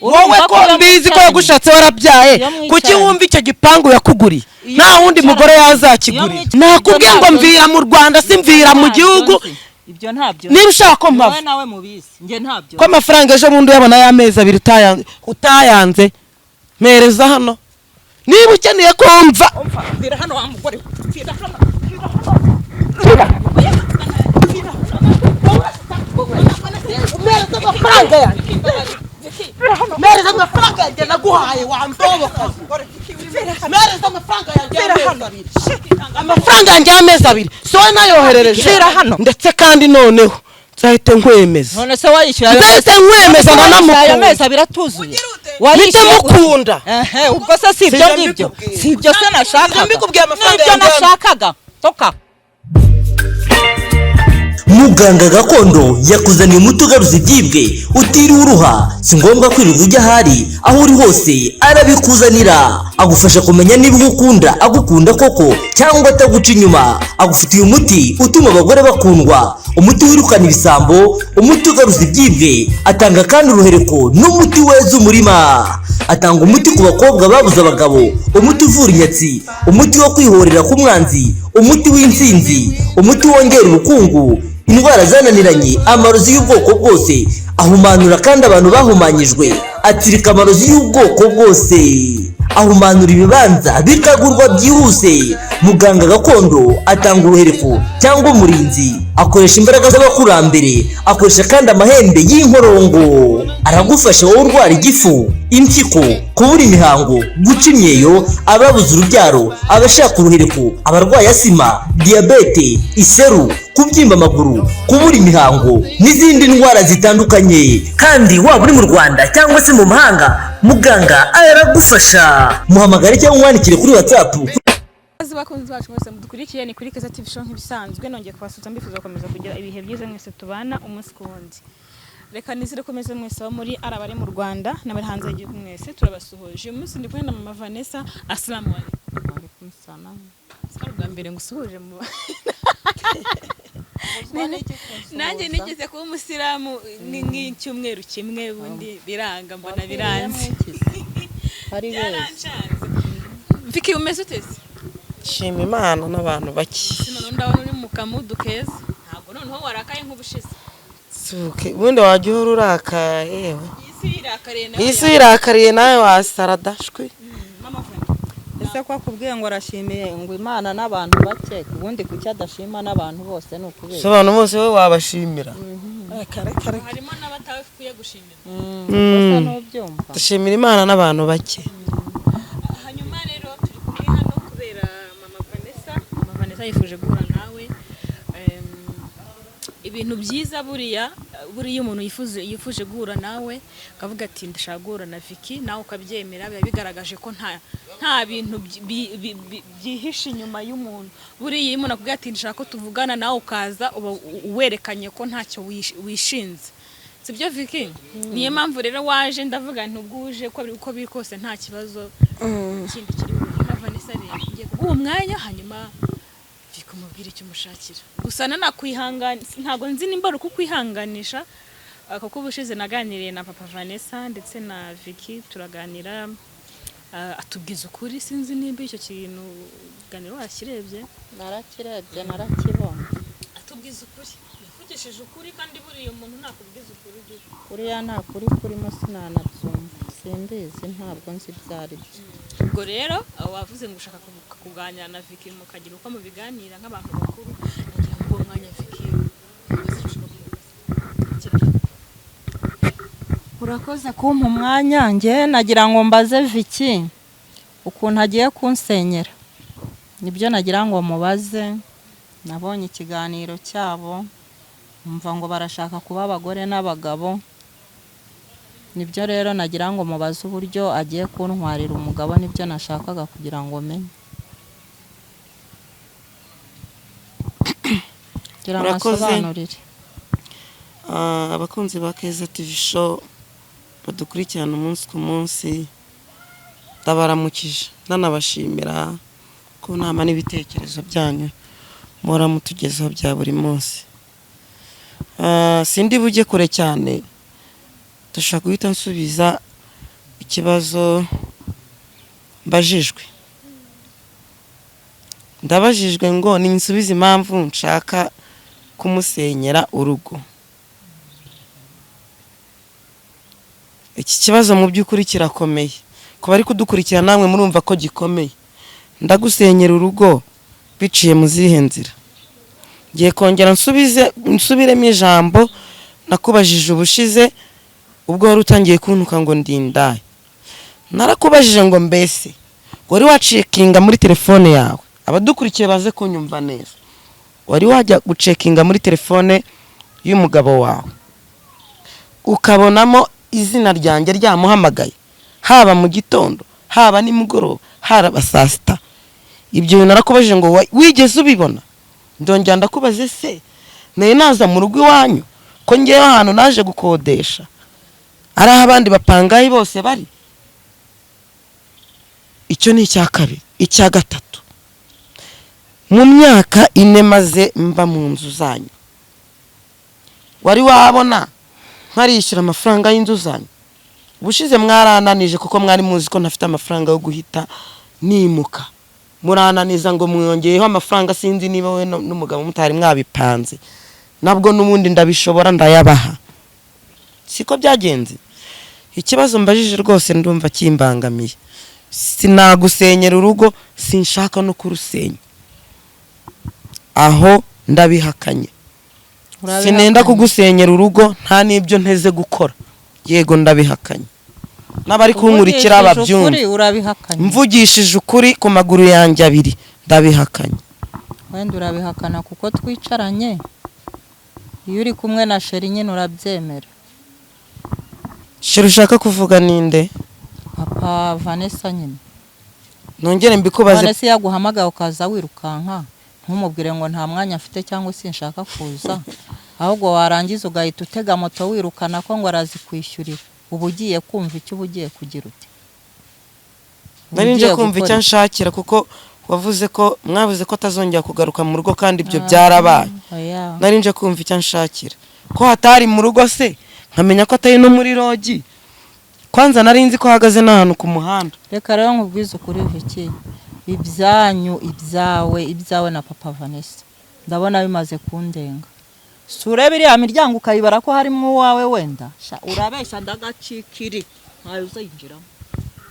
Wowe ko mbizi ko yagushatse warabyaye, Iyo mwicaranye. kuki wumva icyo gipangu yakuguriye Iyo nta wundi mwicaranye. mugore Iyo yazakigurira? mwicaranye. Nakubwiye ngo Ibyo mvira mu Rwanda, si mvira mu Ntabyo gihugu. nzi. Ibyo ntabyo. Niba ushaka ko mpava, Wowe nawe mubizi, njye ntabyo. ko amafaranga ejo bundi uyabona y'amezi 2 utayanze, mpereza hano niba ukeneye ko mva. Mvira hano wa mugore we. Mvira hano. Mpereza amafaranga yanjye, mpereza amafaranga yanjye naguhaye, wambobokazi. Mpereza amafaranga yanjye y'amezi 2, amafaranga yanjye y'amezi 2, si wowe nayoherereje? Vira hano. Ndetse kandi noneho nzahite nkwemeza. None se wayishyura ayo Nzahite nkwemeza. None se wayishyura ayo Ndanamukunda. mezi 2 atuzuye? Mpite mukunda. Ehe, ubwo se si ibyo Sibyo ngibyo? mbikubwiye. Si ibyo se nashakaga? Sibyo mbikubwiye, amafaranga Nibyo yanjye. nashakaga, toka. Muganga gakondo yakuzaniye umuti ugaruza ibyibwe utiriwe uruha. Si ngombwa kwirirwa ujya ahari, aho uri hose arabikuzanira. Agufasha kumenya niba uwo ukunda agukunda koko cyangwa ataguca inyuma. Agufitiye umuti utuma abagore bakundwa, umuti wirukana ibisambo, umuti ugaruza ibyibwe. Atanga kandi uruhereko n'umuti weza umurima. Atanga umuti ku bakobwa babuze abagabo, umuti uvura inyatsi, umuti wo kwihorera k'umwanzi, umuti w'intsinzi, umuti wongera ubukungu, indwara zananiranye, amarozi y'ubwoko bwose. Ahumanura kandi abantu bahumanyijwe, atsirika amarozi y'ubwoko bwose, ahumanura ibibanza bikagurwa byihuse. Muganga gakondo atanga uruhereko cyangwa umurinzi, akoresha imbaraga z'abakurambere, akoresha kandi amahembe y'inkorongo. Aragufasha wowe urwara igifu, impyiko, kubura imihango, guca imyeyo, ababuze urubyaro, abashaka uruhereko, abarwaye asima, diyabete, iseru, kubyimba amaguru, kubura imihango n'izindi ndwara zitandukanye. Kandi waba uri mu Rwanda cyangwa se mu mahanga, muganga aragufasha. Muhamagare cyangwa umwandikire kuri WhatsApp. Abazi bakunzi bacu mwese mudukurikiye, ni kuri Keza TV Show nk'ibisanzwe. Nongeye kubasuhuza, mbifuza gukomeza kugira ibihe byiza mwese tubana umunsi ku wundi. Reka nizere ko meze mwese aho muri, ari abari mu Rwanda n'abari hanze y'igihugu, mwese turabasuhuje. Uyu munsi ndi kumwe na Mama Vanessa. Assalamu alaikum. Si ubwa mbere ngusuhuje mu nanjye nigeze kuba umusilamu nk'icyumweru kimwe, ubundi biranga, mbona biranze. Ari wese. Byarancanze. Vicky, umeze ute se? Shima Imana n'abantu bake. Noneho ndabona uri mu kamudu keza, ntabwo noneho warakaye nk'ubushize. Suke ubundi wajya uhora urakaye yewe. Iyi si yirakariye nawe. Iyi si yirakariye nawe wasara dashwi. Mama Vanessa. Ese ko akubwiye ngo arashimiye ngo Imana n'abantu bake, ubundi kuki adashima n'abantu bose? Ni ukubera Si abantu bose wowe wabashimira? Harimo n'abatakwiye gushimira. Gusa n'ubyumva. Dushimira Imana n'abantu bake. Hanyuma rero turi kumwe hano kubera Mama Vanessa. Mama Vanessa yifuje guhura nawe. Ibintu byiza buriya, buriya umuntu yifuje guhura nawe akavuga ati "Ndashaka guhura na Vicky", nawe ukabyemera, biba bigaragaje ko nta bintu byihishe inyuma y'umuntu. Buriya iyo umuntu akubwira ati "Ndashaka ko tuvugana", nawe ukaza, uba werekanye ko ntacyo wishinze, sibyo Vicky? Niyo mpamvu rero waje, ndavuga nti ubwo uje, uko biri kose nta kibazo kindi kiri bunyuma. Vanessa rero, ngiye kuguha umwanya, hanyuma Vicky umubwire icyo umushakira. Gusa nanakwihangana, ntabwo nzi nimba ari ukukwihanganisha, kuko ubushize naganiriye na Papa Vanessa ndetse na Vicky, turaganira, atubwiza ukuri. Sinzi nimba icyo kintu ganiro wakirebye. Narakirebye, narakibonye. Atubwiza ukuri, yavugishije ukuri, kandi buriya umuntu nakubwiza ukuri ujye Kuriya nta kuri kurimo, sinanabyumva, simbizi, ntabwo nzi ibyo ari byo. Ubwo rero wavuze ngo ushaka kuganira na Vicky, mukagira uko mubiganira nk'abantu bakuru. Nagira ngo uwo mwanya Vicky ubaze icyo ushaka kumubaza. Urakoze kumpa umwanya. Njye nagira ngo mbaze Vicky ukuntu agiye kunsenyera, nibyo nagira ngo mubaze. Nabonye ikiganiro cyabo, mva ngo barashaka kuba abagore n'abagabo. Nibyo rero nagira ngo mubaze uburyo agiye kuntwarira umugabo, nibyo nashakaga kugira ngo menye, kugira ngo Urakoze. asobanurire. Abakunzi ba Keza TV Show badukurikirana umunsi ku munsi, ndabaramukije, nanabashimira ku nama n'ibitekerezo byanyu muhora mutugezaho bya buri munsi. Sindi bujye kure cyane, ndashaka guhita nsubiza. Ikibazo mbajijwe, ndabajijwe ngo ninsubize impamvu nshaka kumusenyera urugo. Iki kibazo mu by'ukuri kirakomeye ku bari kudukurikira, namwe murumva ko gikomeye. Ndagusenyera urugo biciye mu zihe nzira? Ngiye kongera nsubize, nsubiremo ijambo nakubajije ubushize ubwo wari utangiye kuntuka ngo ndindaye. Narakubajije ngo mbese wari wacekinga muri telefone yawe? Abadukurikiye baze kunyumva neza. Wari wajya gucekinga muri telefone y'umugabo wawe ukabonamo izina ryanjye ryamuhamagaye, haba mu gitondo, haba nimugoroba, haba saa sita? Ibyo bintu narakubajije ngo wigeze ubibona? Ndongera ndakubaze, se nari naza mu rugo iwanyu, ko ngewe ahantu naje gukodesha ari aho abandi bapangayi bose bari? Icyo ni icya kabiri. Icya gatatu, mu myaka 4 maze mba mu nzu zanyu, wari wabona nkarishyura amafaranga y'inzu zanyu? Ubushize mwarananije kuko mwari muzi ko ntafite amafaranga yo guhita nimuka, murananiza ngo mwongeyeho amafaranga. Sinzi niba we n'umugabo mutari mwabipanze, nabwo n'ubundi ndabishobora ndayabaha. Siko byagenze. Ikibazo mbajije rwose ndumva kimbangamiye. Sinagusenyera urugo, sinshaka no kurusenya, aho ndabihakanye. Sinenda kugusenyera urugo, nta n'ibyo nteze gukora. Yego, ndabihakanye, n'abari kunkurikira babyumva. Ukuri urabihakanye. Mvugishije ukuri ku maguru yanjye abiri, ndabihakanye. Wenda urabihakana kuko twicaranye, iyo uri kumwe na chéri nyine urabyemera. Chéri ushaka kuvuga ninde? Papa Vanessa nyine. Nongere mbikubaze. Vanessa iyo aguhamagaye ukaza wirukanka, ntumubwire ngo nta mwanya afite cyangwa sinshaka kuza, ahubwo warangiza ugahita utega moto wirukana ko ngo arazikwishyurira, uba ugiye kumva icyo, uba ugiye kugira ute? Uba Nari nje ugiye kumva gukora icyo iki? nshakira, kuko wavuze ko mwavuze ko atazongera kugaruka mu rugo, kandi ibyo byarabaye. Oya. Nari nje kumva icyo nshakira, ko hatari mu rugo se nkamenya ko atari no muri lodge. Kwanza nari nzi ko ahagaze n'ahantu ku muhanda. Reka rero nkubwize ukuri Vicky, ibyanyu, ibyawe, ibyawe na papa Vanessa ndabona bimaze kundenga. Si ureba iriya miryango ukayibara ko harimo uwawe wenda? Sha, urabeshya, ndagacikiri, ntawe uzayinjiramo,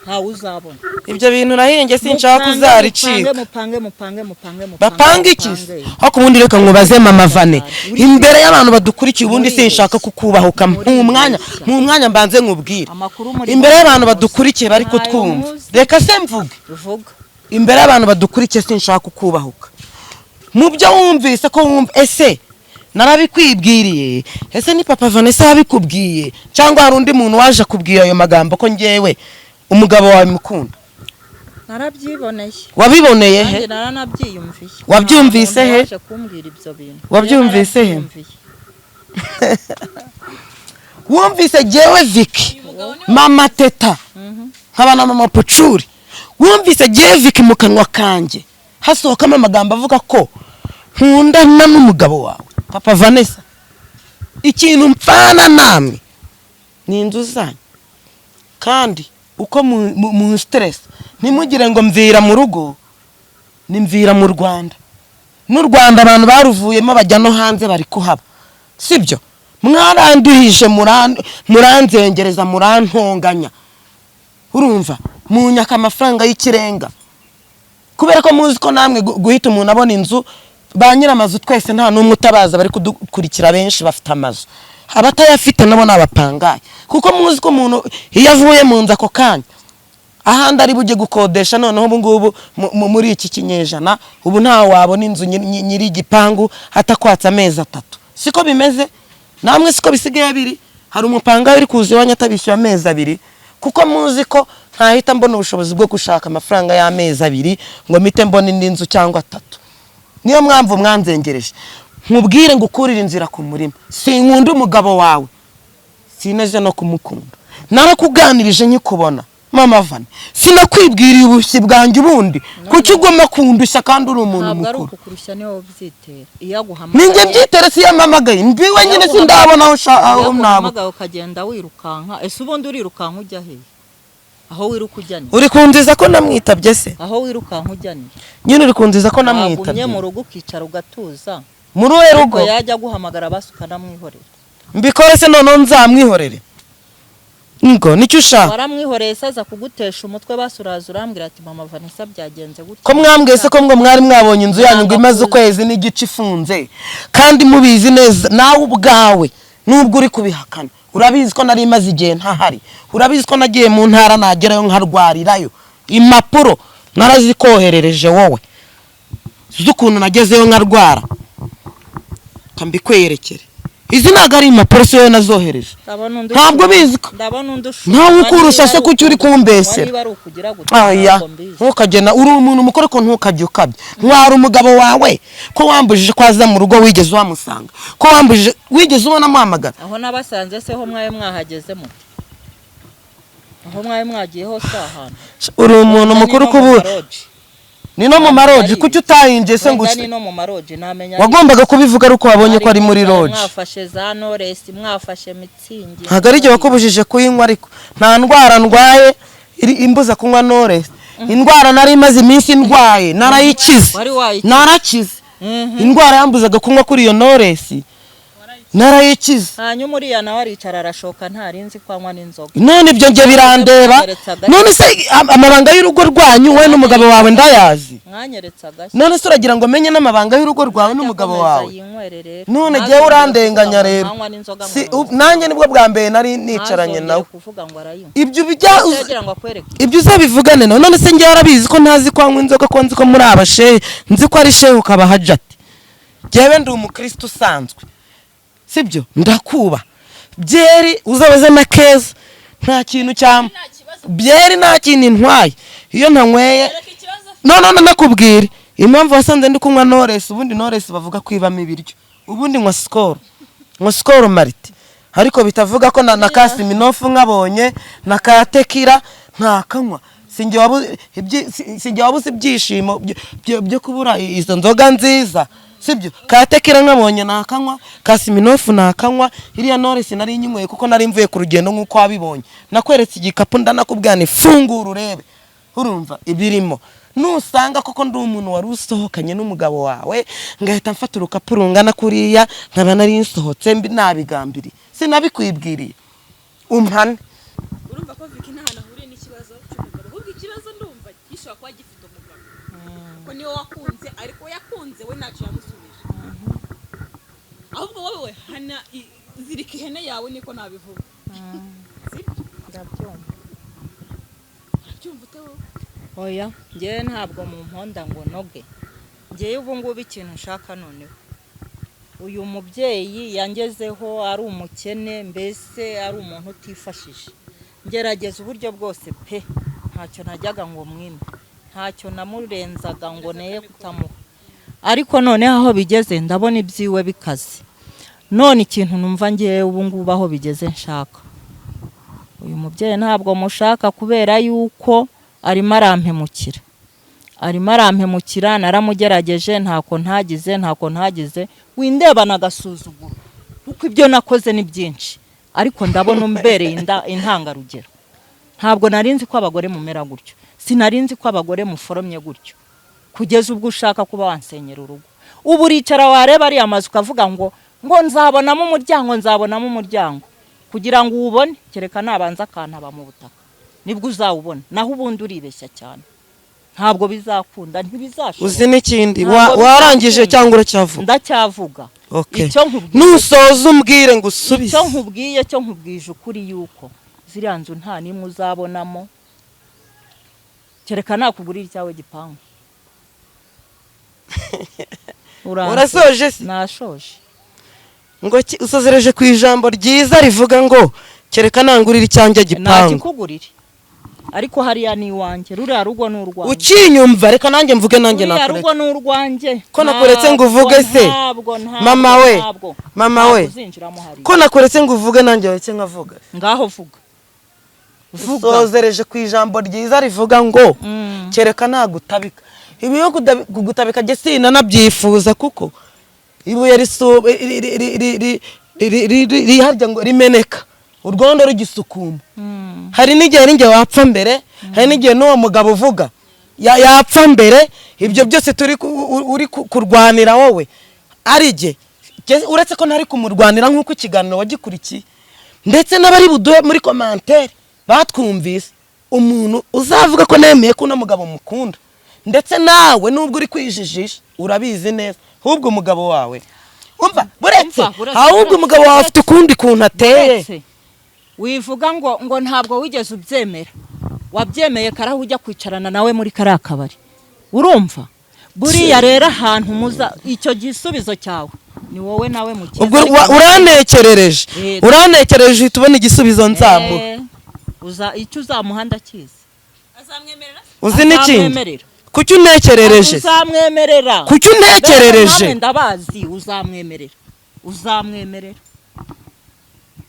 ntawe uzabona. Ibyo bintu nahinge sinshaka Mupange, uzaricika. Mupange, mupange, mupange, mupange. Bapanga iki? Mupange. Aho ubundi reka nkubaze mama Vane, imbere y'abantu badukurikiye, ubundi Muribeshya. sinshaka kukubahuka mu mwanya, mu mwanya mbanze nkubwire. Amakuru muri Imbere y'abantu badukurikiye bari Ntayo kutwumva, muzi. reka se mvuge. Vuga. Imbere y'abantu badukurikiye sinshaka kukubahuka. Mu byo wumvise ko wumva, ese narabikwibwiriye? Ese ni papa Vanessa wabikubwiye, cyangwa hari undi muntu waje kubwira ayo magambo ko ngewe umugabo wawe mukunda? Narabyiboneye. Wabiboneye he? Nanjye naranabyiyumviye. Wabyumvise Nta muntu he? waje kumbwira ibyo bintu. Wabyumvise he? Narabyiyumviye. Wumvise jyewe Vicky, mama Teta nkaba na mama Pucuri, wumvise jyewe Vicky mu kanwa kanjye hasohokamo amagambo avuga ko nkundana n'umugabo wawe papa Vanessa? Ikintu mpfana namwe ni inzu zanyu, kandi uko mu stress ntimugire ngo mvira mu rugo, ni mvira mu Rwanda. N'u Rwanda abantu baruvuyemo bajya no hanze bari kuhaba, sibyo? Mwaranduhije, muranzengereza, murantonganya, urumva munyaka amafaranga y'ikirenga, kubera ko muzi ko namwe guhita umuntu abona inzu, ba nyir'amazu twese nta n'umwe utabaza. Bari kudukurikira benshi bafite amazu, abatayafite nabo ni abapangayi, kuko muzi ko umuntu iyo avuye mu nzu ako kanya ahandi ari bujye gukodesha. Noneho ubu ngubu muri iki kinyejana ubu ntawe wabona inzu nyiri igipangu atakwatse amezi 3. Siko bimeze namwe? Siko bisigaye biri? Hari umupangayi uri kuza iwanyu atabishyuye amezi 2, kuko muzi ko ntahita mbona ubushobozi bwo gushaka amafaranga y'amezi 2 ngo mpite mbona indi nzu cyangwa 3. Niyo mpamvu mwanzengereje. Nkubwire ngo ukurire inzira ku murima, sinkunda umugabo wawe, sineze no kumukunda. Narakuganirije nkikubona mama Vane, sinakwibwiriye ubushyi bwanjye? Ubundi kuki ugomba kundushya kandi uri umuntu Ntabwo ari mukuru? ukukurushya, niwe ubyitera iyo aguhamagaye. Ninjye byitere? Si yamamagaye mbiwe nyine, sindabona aho Iyo aho nabo aguhamagaye ukagenda wirukanka, ese ubundi urirukanka ujya hehe? Aho wiruka ujyanye? Uri kunziza ko namwitabye se? Aho wirukanka ujyanye? Nyine uri kunziza ko Wagumye namwitabye. mu rugo ukicara ugatuza. Muri uwe rugo? Ariko yajya guhamagara basi ukanamwihorera. Mbikore se noneho nzamwihorere? Ngo nicyo ushaka? Waramwihoreye se aza kugutesha umutwe, basi uraza urambwira ati: "Mama Vanessa, byagenze gutya." Ko mwambwiye se ko ngo mwari mwabonye inzu yanyu ngo imaze ukwezi n'igice ifunze, kandi mubizi neza nawe ubwawe, nubwo uri kubihakana, urabizi ko nari imaze igihe ntahari, urabizi ko nagiye mu ntara, nagerayo nkarwarirayo, impapuro narazikoherereje wowe z'ukuntu nagezeyo nkarwara. Mbikwerekere, izi ntabwo ari impapuro, si wowe nazohereje? Ndabona undi. Ntabwo bizi ko Ndabona undi ushaka. Ntawe ukurusha se? Kuki uri kumbesera? Niba ari ukugira gutya, Aya. ntabwo mbizi. Ntukagena, uri umuntu mukuru, ko ntukajya ukabya. Ntwara umugabo wawe, ko wambujije ko aza mu rugo, wigeze wamusanga? Ko wambujije, wigeze ubona amuhamagara? Aho nabasanze se ho mwabe mwahageze mute? Aho mwabe mwagiye hose ahantu? Uri umuntu Wenda mukuru. ni no mu Kubura maroji. Ni no mu maroji, kuki utayinjiye se ngo Wenda use ni no mu maroji, namenya. Wagombaga kubivuga ari uko wabonye ko ari muri roji. Mwafashe za Knowless, mwafashe Mützig. Ntabwo ari igihe wakubujije kuyinywa, ariko nta ndwara ndwaye iri imbuza kunywa Knowless. Indwara nari imaze iminsi ndwaye narayikize. Wari wayikize. Narakize. Indwara yambuzaga kunywa kuri iyo Knowless narayikize. Hanyuma uriya nawe aricara arashoka, ntarinzi ko anywa n'inzoga. None ibyo njye birandeba? None se amabanga y'urugo rwanyu wowe n'umugabo wawe ndayazi? Mwanyeretse agashya. None se uragira ngo menye n'amabanga y'urugo rwawe n'umugabo Akomeza wawe? yinywere rero. None Ntazongere jyewe urandenganya kuvuga ngo rero. anywa n'inzoga Si ngo nanjye nibwo bwa mbere nari nicaranye ntazongere nawe. kuvuga ngo arayinywa. Ibyo bijya Ese yagira ngo akwereke? Ibyo uzabivugane nawe. None se njyewe arabizi ko ntazi ko anywa inzoga, ko nzi ko muri abashehe, nzi ko ari shehe ukaba hajati. Njyewe ndi umukristo usanzwe, sibyo? Ndakuba byeri uzabaze na keza, nta kintu cya byeri, nta kintu intwaye iyo ntanyweye. No no no, nakubwira impamvu wasanze ndi kunywa Knowless. Ubundi Knowless bavuga ko ibamo ibiryo, ubundi nywa Skol, nywa Skol Malt, ariko bitavuga ko na ka Smirnoff nkabonye na ka tequila ntakanywa. Sinjye wabuze ibyishimo byo kubura izo nzoga nziza, sibyo? Ka tequila nkabonye nakanywa, ka Smirnoff nakanywa. Iriya Knowless nari nyinyweye kuko nari mvuye ku rugendo nk'uko wabibonye. Nakweretse igikapu, ndanakubwira ni fungura urebe, urumva ibirimo. Nusanga koko ndi umuntu wari usohokanye n'umugabo wawe, ngahita mfata urukapu rungana kuriya, nkaba nari nsohotse mbi nabigambiriye, sinabikwibwiriye, umpane. Urumva ko Vicky nta hantu ahuriye n'ikibazo cy'umugabo, ahubwo ikibazo ndumva gishobora kuba gifite umugabo, ko niwe wakunze, ariko yakunze we ntacyo yamusubije. Ahubwo wowe hana zirika ihene yawe, niko nabivuga, sibyo? Ndabyumva. Urabyumva ute wowe? Oya, njyewe ntabwo mu mponda ngo noge. Njyewe ubu ngubu ikintu nshaka noneho, uyu mubyeyi yangezeho ari umukene, mbese ari umuntu utifashije. Ngerageza uburyo bwose pe, ntacyo najyaga ngo mwime, ntacyo namurenzaga ngo neye kutamuha, ariko noneho aho bigeze ndabona ibyiwe bikaze. None ikintu numva ngewe ubu ngubu aho bigeze nshaka, uyu mubyeyi ntabwo mushaka kubera yuko arimo arampemukira, arimo arampemukira. Naramugerageje, ntako ntagize, ntako ntagize. Windebana agasuzuguro kuko ibyo nakoze ni byinshi, ariko ndabona umbereye intangarugero. Ntabwo nari nzi ko abagore mumera gutyo, sinari nzi ko abagore muforomye gutyo, kugeza ubwo ushaka kuba wansenyera urugo. Ubu uricara wareba ariya mazu ukavuga ngo nzabonamo umuryango, nzabonamo umuryango. Kugira ngo uwubone, kereka nabanza akantaba mu butaka, nibwo uzawubona. Naho ubundi uribeshya cyane, ntabwo bizakunda, ntibizashoboka. Uzi n'ikindi? Ntabwo Warangije bizakunda. cyangwa uracyavuga? Ndacyavuga. Okay. Icyo nkubwiye, Nusoza umbwire ngo usubize. icyo nkubwiye cyo, nkubwije ukuri yuko ziriya nzu nta n'imwe uzabonamo, kereka nakugurira icyawe gipangu. Uranse. Urasoje se? Nashoje. Ngo usozereje ku ijambo ryiza rivuga ngo kereka nangurira icyanjye gipangu. Nakikugurire, ariko hariya ni iwanjye, ruriya rugo ni urwanjye. Ukinyumva, reka nanjye mvuge, nanjye Ruriya nakuretse. rugo ni urwanjye. Ko nakuretse ngo uvuge se? Ntabwo, ntabwo, Mama we, ntabwo. mama Ntabwo we. uzinjiramo hariya. Ko nakuretse ngo uvuge, nanjye weke nkavuga. Ngaho vuga, vuga. Usozereje ku ijambo ryiza rivuga ngo kereka nagutabika. Ibi yo kugutabika jye sinanabyifuza, kuko ibuye harya ngo rimeneka. Urwondo rugisukuma, hari n'igihe ari njye wapfa mbere, hari n'igihe n'uwo mugabo uvuga yapfa mbere. Ibyo byose turi uri kurwanira wowe ari jye. Uretse ko ntari kumurwanira nk'uko ikiganiro wagikurikiye, ndetse n'abari buduhe muri commentaire batwumvise, umuntu uzavuga ko nemeye ko uno mugabo mukunda, ndetse nawe nubwo uri kwijijisha urabizi neza. Ahubwo umugabo wawe, umva, buretse, Umva, buretse, ahubwo buretse, umugabo wawe afite ukundi kuntu ateye. Uretse, wivuga ngo ntabwo wigeze ubyemera. Wabyemeye karaho ujya kwicarana nawe muri kariya kabari. Urumva, buriya rero ahantu muza icyo gisubizo cyawe ni wowe nawe mukizi. Ubwo uranekerereje. Yego. Uranekerereje, uhita ubona igisubizo nzamuha. Icyo uzamuha ndakizi. Azamwemerera? Uzi n'ikindi? Azamwemerera. Kuki unekerereje? Uzamwemerera. Kuki unekerereje? Namwe ndabazi, uzamwemerera, uzamwemerera,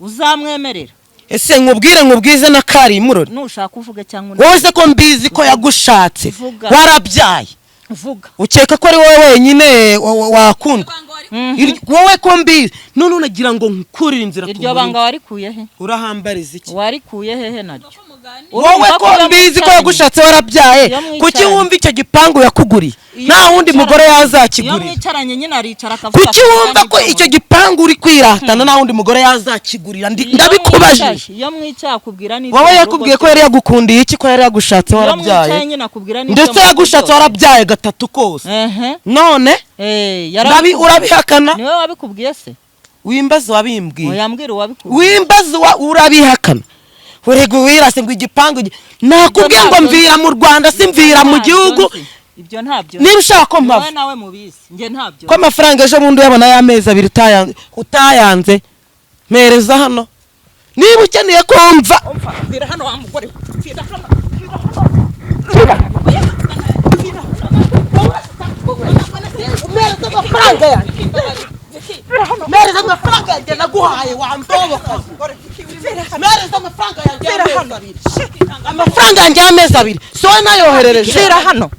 uzamwemerera. Ese nkubwire, nkubwize na kari murori? Nushaka uvuge cyangwa Wowe se ko mbizi ko yagushatse Vuga. warabyaye, Vuga. ukeka ko ari wowe wenyine wakundwa? Banga wari Wowe ko mbizi none unagira ngo nkurire inzira ku Iryo murima. banga warikuye he? Urahambariza iki? Warikuye hehe naryo? Ko muganira. Wowe Urumva ko iyo mbizi ko mwicaranye- yagushatse warabyaye, Iyo mwicaranye- kuki wumva icyo gipangu yakuguriye Iyo nta wundi mugore iyo yazakigurira? mwicaranye nyine aricara akavuga, Kuki akavuga wumva ko n'ibyo. icyo gipangu uri kwiratana nta wundi mugore yazakigurira? Iyo Ndabikubajije. Iyo mwicaye akubwira n'ibyo Wowe mu rugo yakubwiye ko rwe. yari yagukundiye iki, ko yari yagushatse Iyo warabyaye? mwicaye nyine akubwira n'ibyo Ndetse mu rugo yagushatse byose. warabyaye gatatu kose. None urabihakana? Niwe wabikubwiye se? Wimbaza wabimbwiye. Oya, mbwira uwabikubwiye. Wimbaza urabihakana. Urega wirase ngo igipangu nakubwiye ngo Ibyo ntabyo. Mvira mu Rwanda, si mvira mu Ntabyo gihugu. nzi. Ibyo ntabyo. Niba ushaka ko Wowe mpava, nawe mubizi, njye ntabyo. ko amafaranga ejo bundi uyabona y'amezi 2 utayanze, mpereza hano niba ukeneye ko mva. Mvira hano wa mugore we. Mvira hano. Mpereza amafaranga yanjye, mpereza amafaranga yanjye naguhaye wa mbobokazi. Mpereza amafaranga yanjye y'amezi 2, amafaranga yanjye y'amezi 2, si wowe nayoherereje? Mvira hano,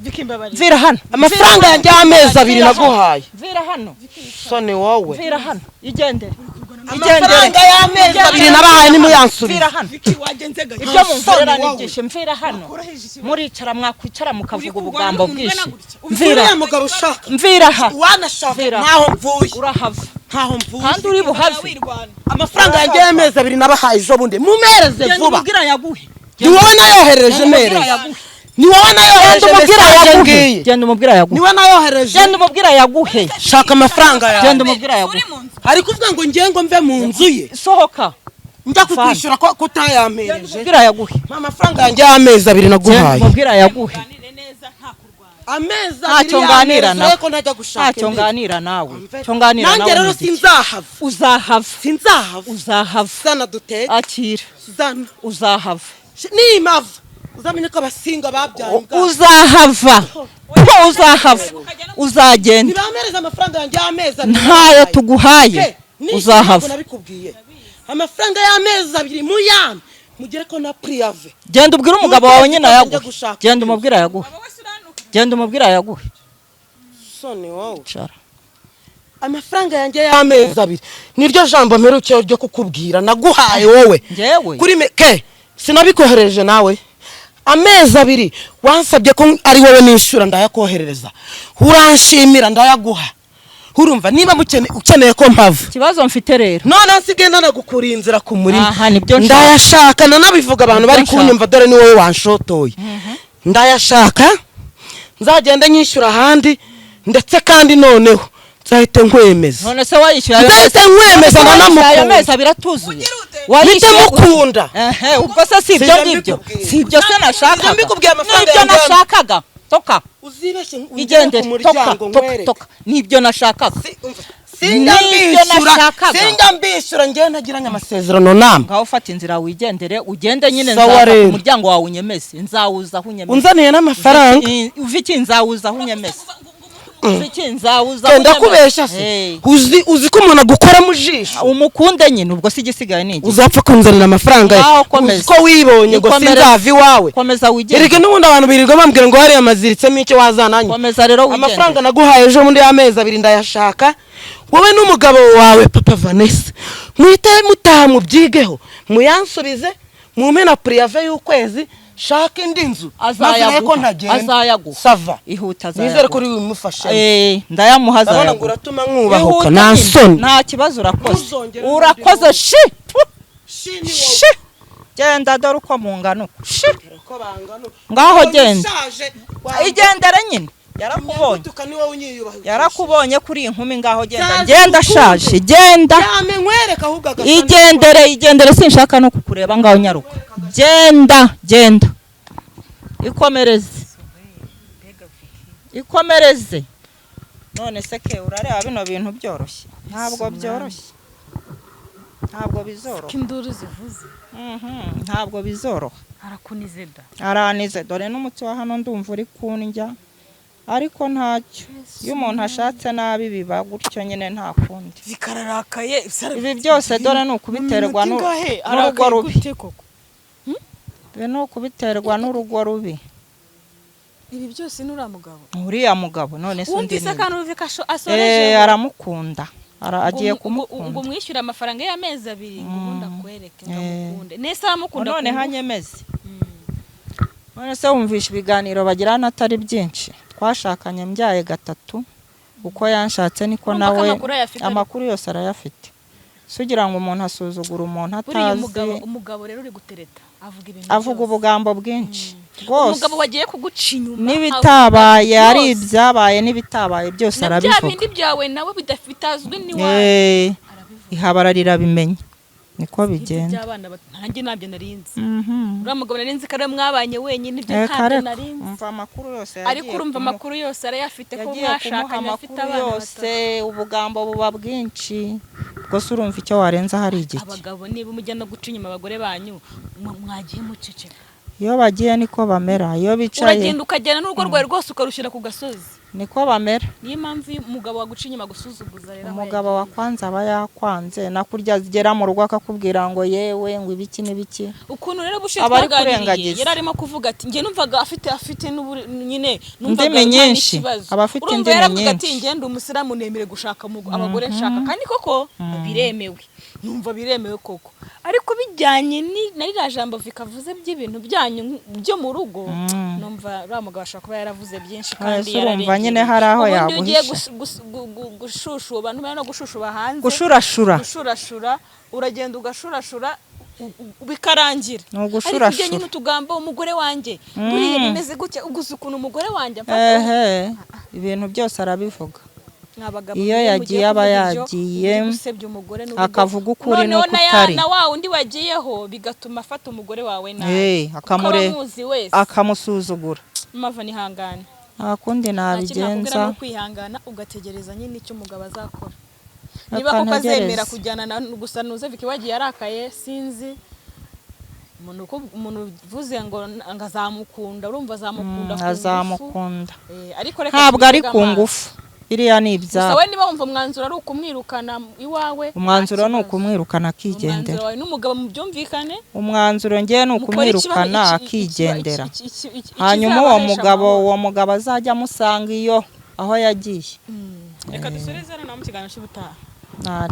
mvira hano. Amafaranga yanjye y'amezi 2 naguhaye. Mvira hano. Soni wowe. Mvira hano, igendere. Amafaranga y'amezi 2 nabahaye nimuyansubize. Mvira hano. Ibyo munkorera ni byinshi. Mvira hano. Muricara, mwakwicara mukavuga ubugambo bwinshi. Mvira. Uriya mugabo ushaka Mvira aha. wanashaka. Mvira. Ntaho mvuye. Urahava. Ntaho mvuye. Kandi uri buhave. Amafaranga yanjye y'amezi 2 nabahaye ejo bundi, mumereze Genda vuba. umubwira yaguhe. Ni wowe nayoherereje. Genda umubwira Mereze. yaguhe. Ni wowe nayohereje Genda umubwira message yaguhe. ngiyi. Genda umubwira yaguhe. Ni wowe nayohereje. Genda umubwira yaguhe. Shaka amafaranga yawe. Genda umubwira yaguhe. Ari kuvuga ngo ngiye ngo mve mu nzu ye. Sohoka. Njya kukwishyura ko kutayampereje. Umubwira yaguhe. Mpa amafaranga yanjye y'amezi 2 Genda naguhaye. umubwira yaguhe. Amezi Ntacyo 2 nganira y'amezi nawe. ko ntajya gushaka Ntacyo indi. nganira nawe. Cyo nganira nawe Nanjye rero ni iki? sinzahava. Uzahava. Sinzahava. Uzahava. Zana duteke. Akira. Zana. Uzahava. Nimava uzamenye ko abasinga babyaye imbwa. Uzahava ko uzahava, uzagenda. Ntibamereze amafaranga yanjye y'amezi 2 Ntayo naguhaye. tuguhaye. Ke, ntabwo Uzahava. nabikubwiye, amafaranga y'amezi 2 muyampe mugere ko na préavis. Genda ubwire umugabo wawe nyine Njya ayaguhe. gushaka Genda umubwire ayaguhe. Genda umubwire ayaguhe. Soni wowe. Cara. Amafaranga yanjye y'amezi 2 niryo jambo mperukiye ryo kukubwira naguhaye wowe. Njyewe? Kuri ke sinabikoherereje nawe? Amezi 2 wansabye ko ari wowe nishyura, ndayakoherereza, uranshimira, ndayaguha. Urumva niba ukeneye ko mpava. Ikibazo mfite rero, None nsigaye nanagukuriye inzira ku murima. Aha, nibyo nshaka. Ndayashaka, nanabivuga abantu Nibyo bari nshaka. kunyumva. Dore ni wowe wanshotoye. Ndayashaka nzagenda nyishyura ahandi, ndetse kandi noneho nzahite nkwemeza. None se wayishyuye ayo Nzahite nkwemeza. None se wayishyuye ayo Nkanamukunda. mezi 2 atuzuye? Mpite mukunda. Ehe, ubwo se si ibyo Sinjya ngibyo? mbikubwira. Si ibyo se nashakaga? Mbikubwiye amafaranga Nibyo yanjye. nashakaga. Toka. Uzibeshye ungere Igendere. ku Toka. muryango Toka. nkwereke. Toka, nibyo nashakaga. Umva, sinjya Nibyo mbishyura. nashakaga. Sinjya mbishyura njyewe ntagiranye amasezerano namwe. Ngaho ufata inzira wigendere, ugende nyine. Sawa Nzaza ku rero. muryango wawe unyemeze, nzawuza aho unyemeze. Unzaniye n'amafaranga. Uva iki, nzawuza aho unyemeze. Uva iki, nzawuza aho Genda unyemeze. kubeshya se? Hey. Uzi ko umuntu agukora mu jisho? Umukunde nyine, ubwo se igisigaye ni iki? Uzapfa kunzanira amafaranga ye. Ngaho komeza. Uzi ko wibonye ngo sinzava iwawe. Komeza wigendere. Erega n'ubundi abantu birirwa bambwira ngo hariya maziritsemo icyo wazananye. Komeza rero wigendere. Amafaranga naguhaye ejo bundi y'amezi 2 ndayashaka. Wowe n'umugabo wawe papa Vanessa, muhite mutaha mubyigeho, muyansubize, mumpe na préavis y'ukwezi, shaka indi nzu, maze urebe ko Azayaguha. ntagenda. Azayaguha. Ça va. Ihuta, Nizere azayaguha. ko uri bimufashe. Ndayamuha, Ndabona ngo azayaguha. uratuma nkubahuka. Ihuta Nta nyine. soni. Nta kibazo, urakoze. Ntuzongere. Urakoze shi. Shi ni wowe. Shi, genda, dore uko mungana uko shi. Uko bangana. Ngaho Ubonye genda. ushaje, Igendere nyine, yarakubonye. Nyagutuka, ni wowe unyiyubaha. Yarakubonye kuri iyi nkumi, ngaho genda. Zaza Genda. ukunde. Shaje, genda. Yame nkwereka ahubwo agasani. Igendere, igendere, sinshaka no kukureba. Ngaho nyaruka, genda, genda, ikomereze, ikomereze. None se ke urareba bino bintu byoroshye? Ntabwo byoroshye, ntabwo bizoroha. Ko induru zivuze. Ntabwo bizoroha. Arakunize da. Aranize, dore n'umutsi wa hano ndumva uri kundya, ariko ntacyo. Iyo umuntu ashatse nabi biba gutyo nyine, nta kundi. Bikararakaye. Ibi byose dore ni ukubiterwa n'urugo rubi. Ibi ni ukubiterwa n'urugo rubi. Ibi byose ni uriya mugabo? Uriya mugabo, none se undi Wumvise ni akantu Vika asoreje? Aramukunda. Agiye Ngo kumukunda. umwishyure amafaranga y'amezi 2, ngo ubundi akwereke ngo amukunde nese, aramukunda None ku ngufu. hanyemeze. None se wumvisha ibiganiro bagirana atari byinshi? Twashakanye mbyaye gatatu, uko yanshatse niko Urumva ko nawe. amakuru ayafite ariko. Amakuru yose arayafite. Si ugira ngo umuntu asuzugura umuntu Buriya atazi. umugabo rero uri gutereta avuga ibintu Avuga byose. ubugambo bwinshi rwose. Umugabo wagiye kuguca inyuma N'ibitabaye avuga ari byose. ibyabaye n'ibitabaye byose Na bya arabivuga. bindi byawe nawe bidafitazwi n'iwawe arabivuga. Ihabara rirabimenya, niko Ibyo bigenda. by'abana nanjye ntabyo narinzi. Uriya mugabo narinzi ko ariwe mwabanye wenyine, ibyo Eh, ntabyo kareka. narinzi. Umva, amakuru yose Ariko yagiye urumva amakuru yose arayafite ko yagiye kumuha mwashakanye afite amakuru abana yose. batatu. Ubugambo buba bwinshi. Ubwo se urumva icyo warenza hari igiki? Abagabo, niba mujya no guca inyuma abagore banyu, mwagiye muceceka. Iyo bagiye niko bamera, iyo bicaye. Uragenda ukajyana n'urugo rwawe rwose ukarushyira ku gasozi. Niko bamera. Niyo mpamvu iyo umugabo waguca inyuma agusuzuguza rero aho Umugabo yagiye. wakwanze aba yakwanze, nakurya agera mu rugo akakubwira ngo yewe, ngo ibiki n'ibiki. Ukuntu rero bushize Aba ari twaganiriye, kurengagiza. yari arimo kuvuga ati njye numvaga afite n'uburi nyine, numvaga Indimi nta nyinshi. n'ikibazo. Aba afite Urumva indimi yaravuga ati nyinshi. ngende umusilamu, nemere gushaka abagore nshaka, kandi koko biremewe, numva biremewe koko, ariko bijyanye na ririya jambo vikavuze by'ibintu byanyu byo mu rugo, numva uriya mugabo ashobora kuba yaravuze byinshi kandi Ese urumva nyine yararengereye. hari aho Ubundi iyo ugiye yaguhisha? gushushuba, ntumenya no gushushuba hanze. Gushurashura. Gushurashura, uragenda ugashurashura bikarangira. Ni Ariko ugushurashura. ibyo nyine utugambo, umugore wanjye buriya bimeze gutya, uguze ukuntu umugore wanjye amfata. Ehe, ibintu byose arabivuga. Mwa bagabo, Iyo mwe yagiye mugiye aba kuvuga ibyo, yagiye, uri gusebya umugore n'urugo. akavuga ukuri Noneho n'ukutari. na wa wundi wagiyeho bigatuma afata umugore wawe nabi, kuko aba amuzi wese. Akamusuzugura. Mava nihangane. Nta kundi Nta kintu nakubwira, nabigenza. ni ukwihangana ugategereza nyine icyo umugabo azakora, Reka niba koko azemera ntegereze. kujyana na gusa nuze Vicky wagiye arakaye, sinzi umuntu uvuze ngo azamukunda, urumva azamukunda ku ngufu. Azamukunda. Ariko reka Ntabwo ari tubitege ku amaso. ngufu, biriya ni Gusa ibyabo. we niba wumva umwanzuro ari ukumwirukana iwawe, nta Umwanzuro ni kibazo. ukumwirukana akigendera. Umwanzuro wawe n'umugabo mubyumvikane. Umwanzuro ngewe ni Mukore ukumwirukana akigendera, hanyuma uwo ikizabahesha mugabo amahoro. uwo mugabo azajya amusanga iyo aho yagiye. Reka dusoreze hano nawe mu kiganiro cy'ubutaha. Ntari.